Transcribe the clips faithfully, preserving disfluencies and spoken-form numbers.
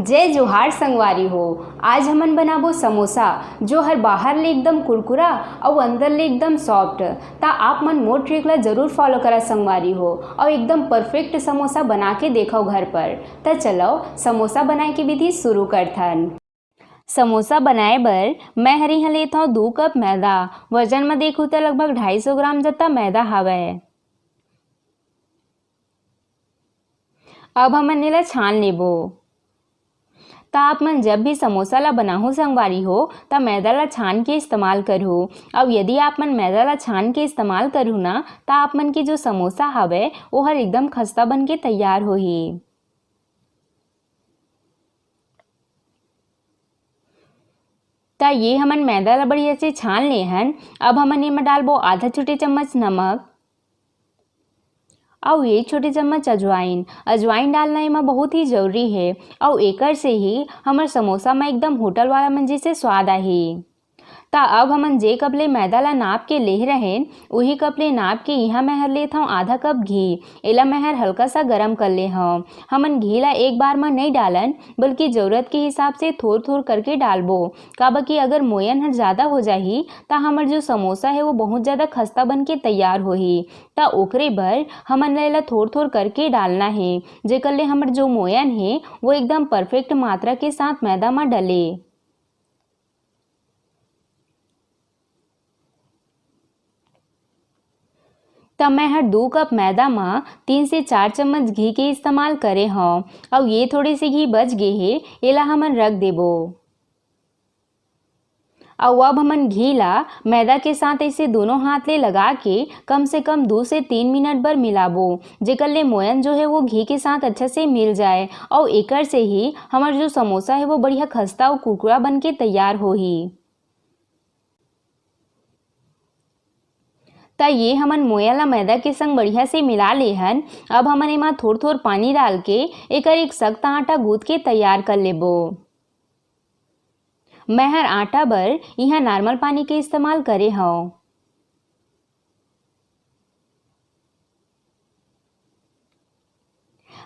जय जोहार संगवारी हो। आज हमन बनाबो समोसा, जो हर बाहर ले एकदम कुरकुरा अउ अंदर ले एकदम सॉफ्ट। ता आप मन मोर ट्रिक ला जरूर फॉलो करा संगवारी हो, अउ एकदम परफेक्ट समोसा बना के देखव घर पर। त चलो, समोसा बनाए के विधि शुरू करथन। समोसा बनाए बर मैं हर इहाँ लेथव दू कप मैदा। वजन म देखहू त लगभग ढाई सौ ग्राम जत्ता मैदा हवय। अब हमन एला छान लेबो। त आप मन जब भी समोसा ला बनाहू संगवारी हो, त मैदा ला छान के इस्तेमाल करहू। अउ यदि आप मन मैदा ला छान के इस्तेमाल करहू ना, त आप मन के जो समोसा हवय, ओहर एकदम खस्ता बन के तैयार होही। त ये हमन मैदा ला बढ़िया से छान ले हन। अब हमन एमा डालबो आधा छोटे चम्मच नमक, अउ एक छोटे चम्मच अजवाइन। अजवाइन डालना एमा बहुत ही जरूरी हे, अउ एकर से ही हमर समोसा म एकदम होटल वाला मन जैसे स्वाद आही। त अब हमन जे कप ले मैदा ला नाप के लेहे रहेन, उही कप ले नाप के इहाँ मैं हर लेथव आधा कप घी। एला मैं हर हल्का सा गरम कर ले हव। हमन घी ला एक बार म नइ डालन, बल्कि जरूरत के हिसाब से थोर-थोर करके डालबो, काबर कि अगर मोयन ह ज्यादा हो जाही, त हमर जो समोसा हे, वो बहुत ज्यादा खस्ता बन के तैयार होही। त ओकरे बर हमन ला एला थोर-थोर करके डालना हे, जेकर ले हमर जो मोयन हे, वो एकदम परफेक्ट मात्रा के साथ मैदा म डले। त मैं हर दू कप मैदा म तीन से चार चम्मच घी के इस्तेमाल करे हव, अउ ये थोड़े से घी बच गे हे, एला हमन रख देबो। अउ अब हमन घी ला मैदा के साथ ऐसे दोनों हाथ ले लगा के कम से कम दू से तीन मिनट बर मिलाबो, जेकर ले मोयन जो हे वो घी के साथ अच्छा से मिल जाए, अउ एकर से ही हमर जो समोसा हे वो बढ़िया खस्ता अउ कुरकुरा बन के तैयार होही। त ये हमन मोयन ला मैदा के संग बढ़िया से मिला ले हन। अब हमन एमा थोर-थोर पानी डाल के एकर एक सख्त आटा गूंथ के तैयार कर लेबो। मैं हर आटा बर इहाँ नॉर्मल पानी के इस्तेमाल करे हव।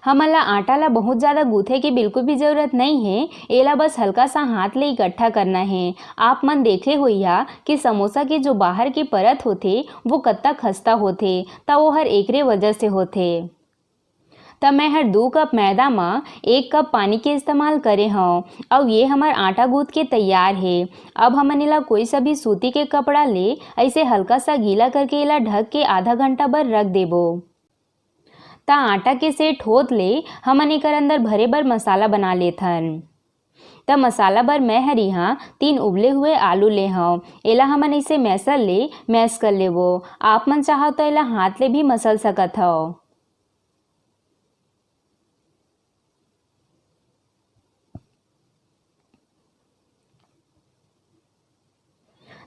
हमन ला आटा ला बहुत ज्यादा गूंथे के बिल्कुल भी जरूरत नइ हे, एला बस हल्का सा हाथ ले इकट्ठा करना हे। आप मन देखे होइहा कि समोसा के जो बाहर के परत होथे, वो कत्ता खस्ता होथे, त वो हर एकरे वजह से होथे। त मैं हर दू कप मैदा म एक कप पानी के इस्तेमाल करे हव, अउ ये हमर आटा गूंथ के तैयार हे। अब हमन एला कोई सा भी सूती के कपड़ा ले ऐसे हल्का सा गीला करके एला ढक के आधा घंटा बर रख देबो। त आटा के सेठ होत ले हमन एकर अंदर भरे बर मसाला बना लेथन। त मसाला बर मैं हर इहाँ तीन उबले हुए आलू ले हव। एला हमन इसे मैसर ले मैश कर लेबो। आप मन चाहव त एला हाथ ले भी मसल सकत हव।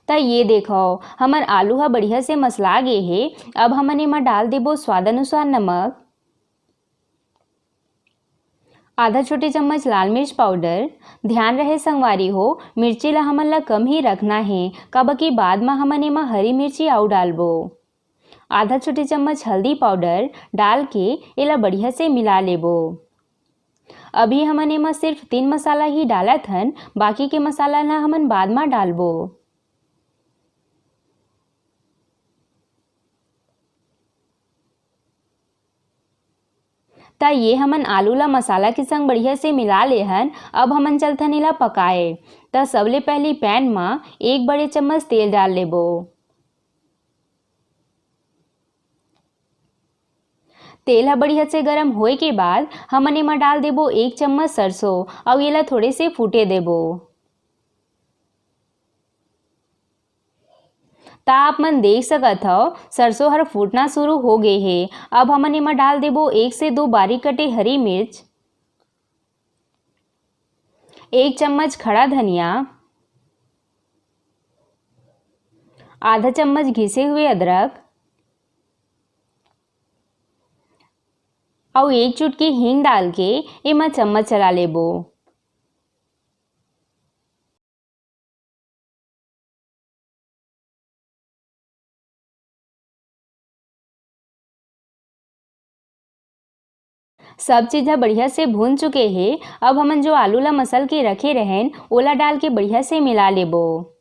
त ये देखव, हमर आलू ह बढ़िया से मसला गे हे। अब हमन एमा डाल देबो स्वाद अनुसार नमक, आधा छोटे चम्मच लाल मिर्च पाउडर। ध्यान रहे संगवारी हो, मिर्ची ला हमन ला कम ही रखना हे, काबर कि बाद म हमन एमा हरी मिर्ची अउ डालबो। आधा छोटे चम्मच हल्दी पाउडर डाल के एला बढ़िया से मिला लेबो। अभी हमन एमा सिर्फ तीन मसाला ही डालत हन, बाकी के मसाला ला हमन बाद म डालबो। त ये हमन आलू ला मसाला के संग बढ़िया से मिला ले हन। अब हमन चलथन एला पकाए। त सबले पहली पैन म एक बड़े चम्मच तेल डाल लेबो। तेल ह बढ़िया से गरम होए के बाद हमन एमा डाल देबो एक चम्मच सरसों, अउ एला थोड़े से फूटे देबो। त आप मन देख सकत हव, सरसों हर फूटना शुरू हो गे हे। अब हमन एमा डाल देबो एक से दो बारीक कटे हरी मिर्च, एक चम्मच खड़ा धनिया, आधा चम्मच घिसे हुए अदरक अउ एक चुटकी हींग डाल के एमा चम्मच चला लेबो। सब चीज ह बढ़िया से भून चुके हे। अब हमन जो आलू ला मसल के रखे रहेन, ओला डाल के बढ़िया से मिला लेबो।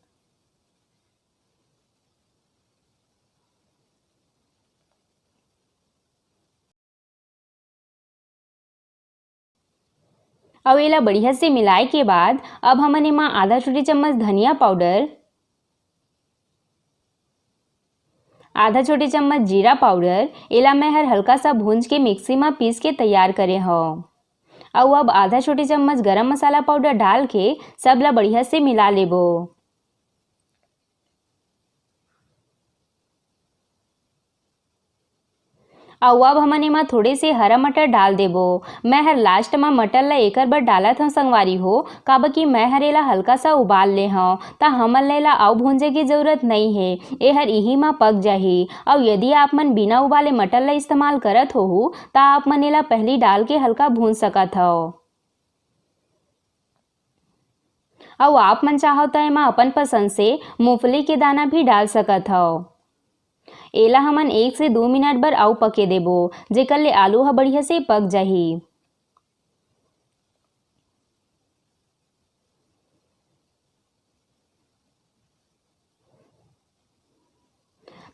अउ एला बढ़िया से मिलाए के बाद अब हमन एमा आधा छोटे चम्मच धनिया पाउडर, आधा छोटे चम्मच जीरा पाउडर, एला मैं हर हल्का सा भूंज के मिक्सी म पीस के तैयार करे हव। अउ अब आधा छोटे चम्मच गरम मसाला पाउडर डाल के सब ला बढ़िया से मिला लेबो। अउ अब हमन एमा थोड़े से हरा मटर डाल देबो। मैं हर लास्ट म मटर ला एकर बर डालत हव संगवारी हो, काबर कि मैं हर एला हल्का सा उबाल ले हव, त हमन ला एला अउ भूंजे के जरूरत नइ हे, ए हर इही म पक जाही। अउ यदि आप मन बिना उबाले मटर ला इस्तेमाल करत होहू, त आप मन एला पहली डाल के हल्का भूंज सकत हव। अउ आप मन चाहव त एमा अपन पसंद से मूंगफली के दाना भी डाल सकत हव। एला हमन एक से दू मिनट बर अउ पके देबो, जेकर ले आलू ह बढ़िया से पक जाही।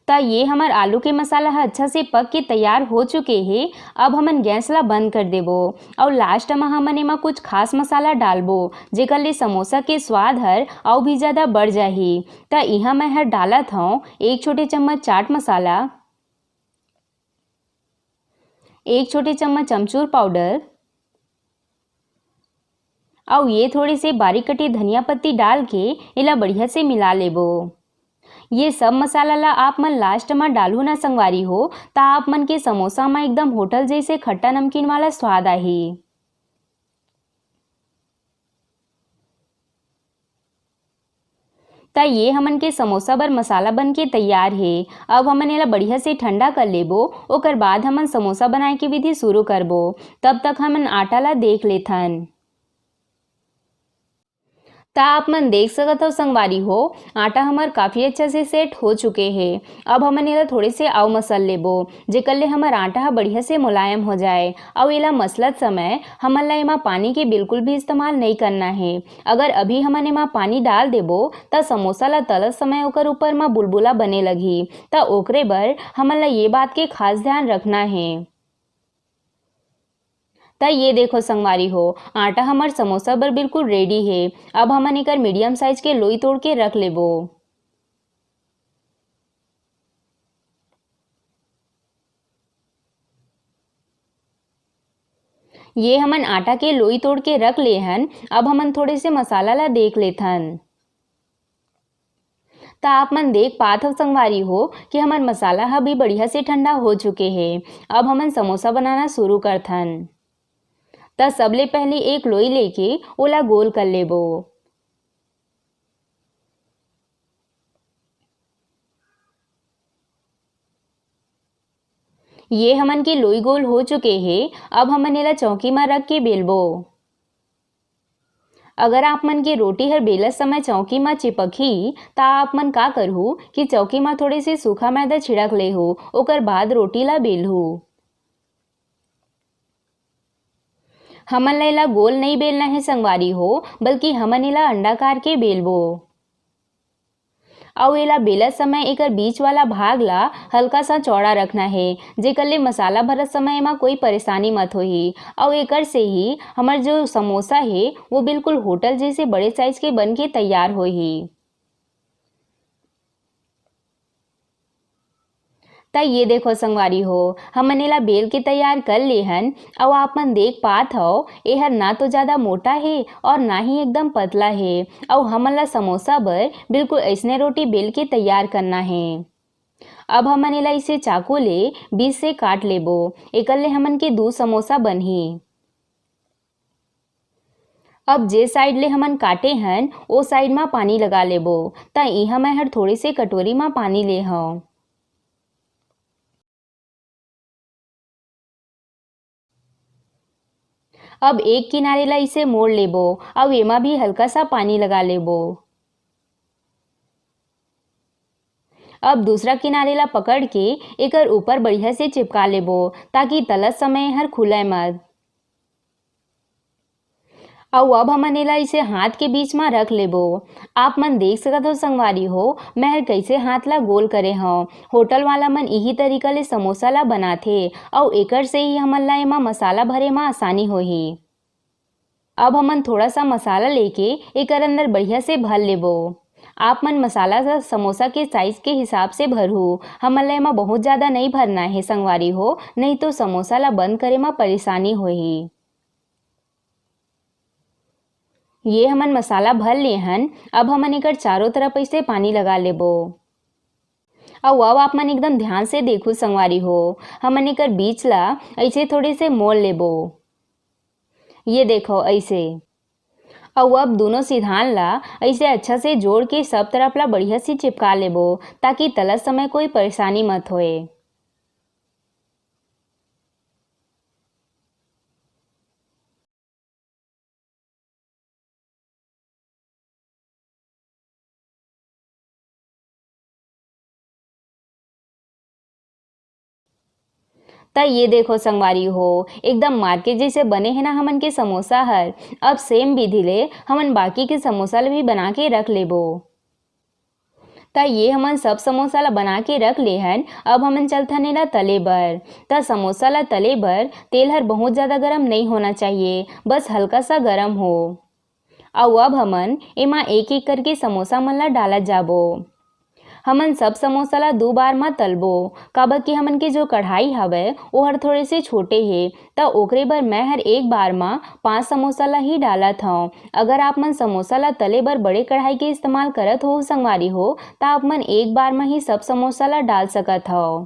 त ये हमर आलू के मसाला ह अच्छा से पक के तैयार हो चुके हे। अब हमन गैस ला बंद कर देबो अउ लास्ट म हमन एमा कुछ खास मसाला डालबो, जेकर ले समोसा के स्वाद हर अउ भी ज्यादा बढ़ जाही। त इहाँ मैं हर डालत हव एक छोटे चम्मच चाट मसाला, एक छोटे चम्मच अमचूर पाउडर अउ ये थोड़े से बारीक कटे धनिया पत्ती डाल के एला बढ़िया से मिला लेबो। ये सब मसाला ला आप मन लास्ट म डालहू ना संगवारी हो, त आप मन के समोसा म एकदम होटल जैसे खट्टा नमकीन वाला स्वाद आही। त ये हमन के समोसा बर मसाला बन के तैयार हे। अब हमन एला बढ़िया से ठंडा कर लेबो, ओकर बाद हमन समोसा बनाए के विधि शुरू करबो। तब तक हमन आटा ला देख लेथन। त आप मन देख सकत हव संगवारी हो, आटा हमर काफी अच्छा से सेट हो चुके हे। अब हमन एला थोड़े से अउ मसल लेबो, जेकर ले हमर आटा ह बढ़िया से मुलायम हो जाए। अउ एला मसलत समय हमन ला एमा पानी के बिल्कुल भी इस्तेमाल नइ करना हे। अगर अभी हमन एमा पानी डाल देबो, त समोसा ला तलत समय ओकर ऊपर म बुलबुला बने लगही, त ओकरे बर हमन ला ये बात के खास ध्यान रखना हे। त ये देखो संगवारी हो, आटा हमर समोसा बर बिल्कुल रेडी हे। अब हमन एकर मीडियम साइज के लोई तोड़ के रख लेबो। ये हमन आटा के लोई तोड़ के रख ले हन। अब हमन थोड़े से मसाला ला देख लेथन। त आप मन देख पात हव संगवारी हो कि हमर मसाला ह भी बढ़िया से ठंडा हो चुके हे। अब हमन समोसा बनाना शुरू करथन। त सबले पहले एक लोई लेके ओला गोल कर लेबो। ये हमन के लोई गोल हो चुके हे। अब हमन एला चौकी म रख के बेलबो। अगर आप मन के रोटी हर बेलत समय चौकी म चिपकही, त आप मन का करहू कि चौकी म थोड़े से सूखा मैदा छिड़क लेहू, ओकर बाद रोटी ला बेलहू। हमन ला एला गोल नइ बेलना हे संगवारी हो, बल्कि हमन एला अंडाकार के बेलबो। अउ एला बेलत समय एकर बीच वाला भाग ला हल्का सा चौड़ा रखना हे, जेकर ले मसाला भरत समय एमा कोई परेशानी मत होही। अउ एकर से ही हमर जो समोसा हे, वो बिल्कुल होटल जैसे बड़े साइज के बन के तैयार होही। त ये देखो संगवारी हो, हमन एला बेल के तैयार कर ले हन। अउ आप मन देख पात हव, एहर ना तो ज्यादा मोटा हे और ना ही एकदम पतला हे। अउ हमन ला समोसा बर बिल्कुल अइसने रोटी बेल के तैयार करना हे। अब हमन एला इसे चाकू ले बीच से काट लेबो। एकर ले हमन के दू समोसा बनही। अब जे साइड ले हमन काटे हन, ओ साइड म पानी लगा लेबो। त इहाँ मैं हर थोड़े से कटोरी म पानी ले हव। अब एक किनारे ला इसे मोड़ लेबो, अउ एमा भी हल्का सा पानी लगा लेबो। अब दूसरा किनारे ला पकड़ के एकर ऊपर बढ़िया से चिपका लेबो, ताकि तलत समय हर खुलय मत। अउ अब हमन एला इसे हाथ के बीच म रख लेबो। आप मन देख सकत हो संगवारी हो, मैं हर कइसे हाथ ला गोल करे हव। होटल वाला मन इही तरीका ले समोसा ला बनाथे, अउ एकर से ही हमन ला एमा मसाला भरे म आसानी होही। अब हमन थोड़ा सा मसाला लेके एकर अंदर बढ़िया से भर लेबो। आप मन मसाला ला समोसा के साइज के हिसाब से भरहू। हमन ला एमा बहुत ज्यादा नइ भरना हे संगवारी हो, नहीं तो समोसा ला बंद करे म परेशानी होही। ये हमन मसाला भर ले हन। अब हमन एकर चारों तरफ ऐसे पानी लगा लेबो। अउ अब आप मन एकदम ध्यान से देखू संगवारी हो, हमन एकर बीच ला ऐसे थोड़े से मोड़ लेबो। ये देखो ऐसे। अउ अब दोनों सिधान ला ऐसे अच्छा से जोड़ के सब तरफ ला बढ़िया से चिपका लेबो, ताकि तलत समय कोई परेशानी मत होए। त ये देखो संगवारी हो, एकदम मार्केट जैसे बने हे ना हमन के समोसा हर। अब सेम विधि ले हमन बाकी के समोसा ल भी बना के रख लेबो। त ये हमन सब समोसा ला बना के रख ले हन। अब हमन चलथन एला तले बर। त समोसा ला तले बर तेल हर बहुत ज्यादा गरम नइ होना चाहिए, बस हल्का सा गरम हो। अउ अब हमन एमा एक एक करके समोसा मन ला डालत जाबो। हमन सब समोसा ला दू बार म तलबो, काबर कि हमन के जो कढ़ाई हवय ओहर थोड़े से छोटे हे, त ओकरे बर मैं हर एक बार म पांच समोसा ला ही डालत हव। अगर आप मन समोसा ला तले बर बड़े कढ़ाई के इस्तेमाल करत हो संगवारी हो, त आप मन एक बार म ही सब समोसा ला डाल सकत हव।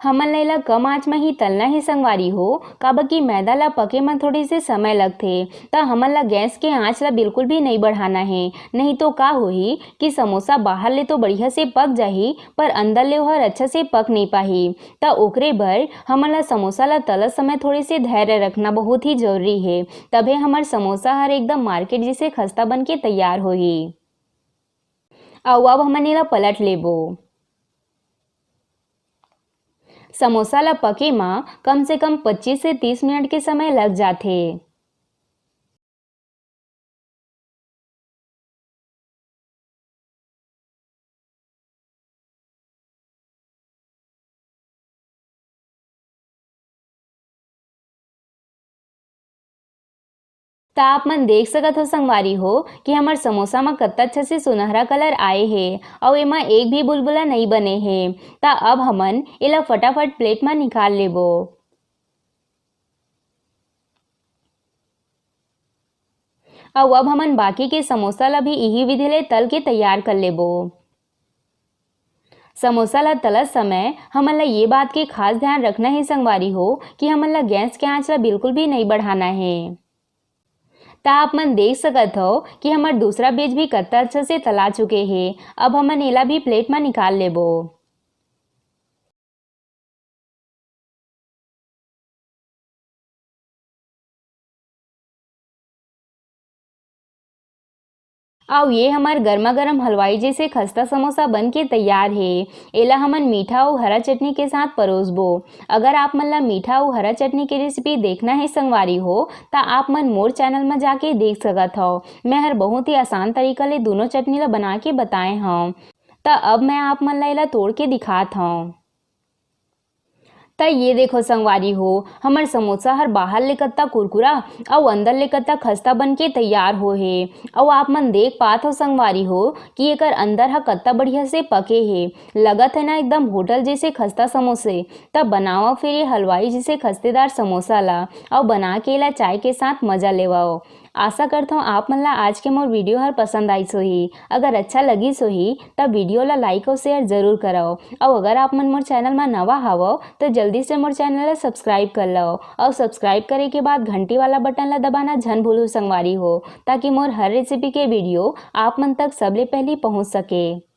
हमन ला एला कम आंच म ही तलना हे संगवारी हो, काबर कि मैदा ला पके म थोड़े से समय लगथे। त हमन ला गैस के आंच ला बिल्कुल भी नइ बढ़ाना हे, नहीं तो का होही कि समोसा बाहर ले तो बढ़िया से पक जाही, पर अंदर ले ओहर अच्छा से पक नइ पाही। त ओकरे बर हमन ला समोसा ला तलत समय थोड़े से धैर्य रखना बहुत ही जरूरी हे, तभे हमर समोसा हर एकदम मार्केट जैसे खस्ता बन के तैयार होही। अउ अब हमन एला पलट लेबो। समोसा ला पके म कम से कम पच्चीस से तीस मिनट के समय लग जाथे। त आप मन देख सकत हो संगवारी हो कि हमर समोसा म कत्ता अच्छा से सुनहरा कलर आए हे, अउ एमा एक भी बुलबुला नइ बने हे। त अब हमन एला फटाफट प्लेट म निकाल लेबो। अउ अब हमन बाकी के समोसा ला भी इही विधि ले तल के तैयार कर लेबो। समोसा ला तलत समय हमन ला ये बात के खास ध्यान रखना हे संगवारी हो कि हमन ला गैस के आंच ला बिल्कुल भी नइ बढ़ाना हे। त आप मन देख सकत हव कि हमर दूसरा बैच भी कत्ता अच्छा से तला चुके हे। अब हमन एला भी प्लेट म निकाल लेबो। अउ ये हमर गरमा गरम हलवाई जैसे खस्ता समोसा बन के तैयार हे। एला हमन मीठा अउ हरा चटनी के साथ परोसबो। अगर आप मन ला मीठा अउ हरा चटनी के रेसिपी देखना हे संगवारी हो, त आप मन मोर चैनल म जाके देख सकत हव। मैं हर बहुत ही आसान तरीका ले दोनों चटनी ला बना के बताए हव। त अब मैं आप मन ला एला तोड़ के दिखात हव। त ये देखो संगवारी हो, हमर समोसा हर बाहर ले कत्ता कुरकुरा अउ अंदर ले कत्ता खस्ता बन के तैयार हो हे। अउ आप मन देख पात हो संगवारी हो कि एकर अंदर ह कत्ता बढ़िया से पके हे। लगत हे ना एकदम होटल जैसे खस्ता समोसे। त बनाओ फिर ये हलवाई जैसे खस्तेदार समोसा ला, अउ बना के एला चाय के साथ मजा लेवाओ। आशा करथव आप मन ला आज के मोर वीडियो हर पसंद आइस होही। अगर अच्छा लगिस होही, त वीडियो ला लाइक अउ शेयर जरूर करव। अउ अगर आप मन मोर चैनल मा नवा हावव, त जल्दी से मोर चैनल ला सब्सक्राइब कर लव। अउ सब्सक्राइब करे के बाद घंटी वाला बटन ला दबाना झन भूलू संगवारी हो, ताकि मोर हर रेसिपी के वीडियो आप मन तक सबले पहली पहुंच सके।